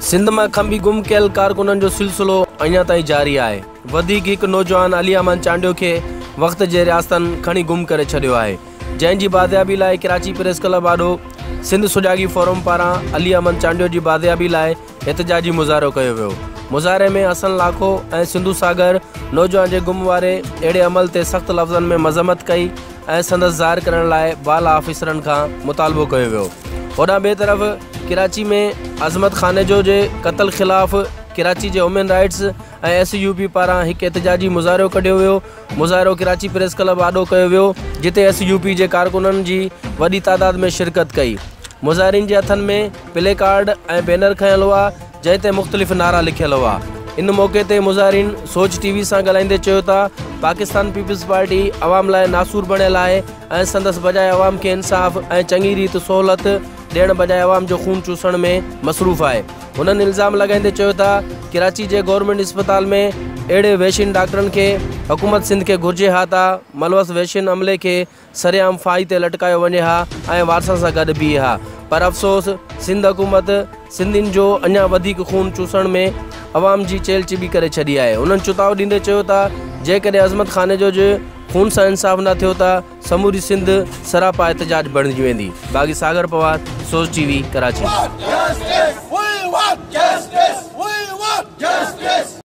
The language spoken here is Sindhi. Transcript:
سنڌ مان کنڀي گم ڪيل ڪارڪنن جو سلسلو اڃا تائين جاري آهي. وڌيڪ هڪ نوجوان علي احمد چانڊيو کي وقت جي رياستن کڻي گم ڪري ڇڏيو آهي. جنهن جي بازيابي لاء ڪراچي پريس ڪلب آڏو سنڌ سجاڳي فورم پاران علي احمد چانڊيو جي بازيابي لاء احتجاجي مظاهرو ڪيو ويو. مظاهري ۾ حسن لاکو ۽ سنڌو ساگر نوجوان جي گم واري اهڙي عمل تي سخت لفظن ۾ مذمت ڪئي ۽ سندس ظاهر ڪرڻ لاء بالا آفيسرن کان مطالبو ڪيو ويو. هوڏانهن ٻئي طرف ڪراچي ۾ عظمت خانيجو جي قتل خلاف ڪراچي جي human rights ۽ S U P پاران هڪ احتجاجي مظاهرو ڪڍيو ويو. مظاهرو ڪراچي پريس ڪلب آڏو ڪيو ويو، جتي ايس يو پي جي ڪارڪنن جي وڏي تعداد ۾ شرڪت ڪئي. مظاهرين جي هٿن ۾ پلي ڪارڊ ۽ بينر کنيل هئا، جنهن تي مختلف نعرا لکيل هئا. ان موقعي تي مظاهرين سوچ ٽي وي سان ڳالهائيندي چيو ته پاڪستان پيپلز پارٽي عوام لاء ناسور بڻيل آهي ۽ سندس بجاء عوام کي انصاف ۽ چڱي ريت سهولت ڏيڻ بجاء عوام جو خون چوسڻ ۾ مصروف آهي. هنن الزام لڳائيندي چيو ته ڪراچي جي گورنمينٽ اسپتال ۾ اهڙي وحشين ڊاڪٽرن کي حڪومت سنڌ کي گهرجي ها ته ملوث وحشين عملي کي سرعام ڦاهي تي لٽڪايو وڃي ها ۽ وارثن سان گڏ بيهي ها پر افسوس سنڌ حڪومت سنڌين جو اڃا وڌيڪ خون چوسڻ ۾ عوام جي چيلهه چٻي ڪري ڇڏي آهي. هنن چتاء ڏيندي چيو ته جيڪڏهن عظمت خانيجو جي خون سان انصاف نه ٿيو ته سموري سنڌ سراپا احتجاج بڻجي ويندي. باغي Sagar Pawar, Soz T V, Karachi.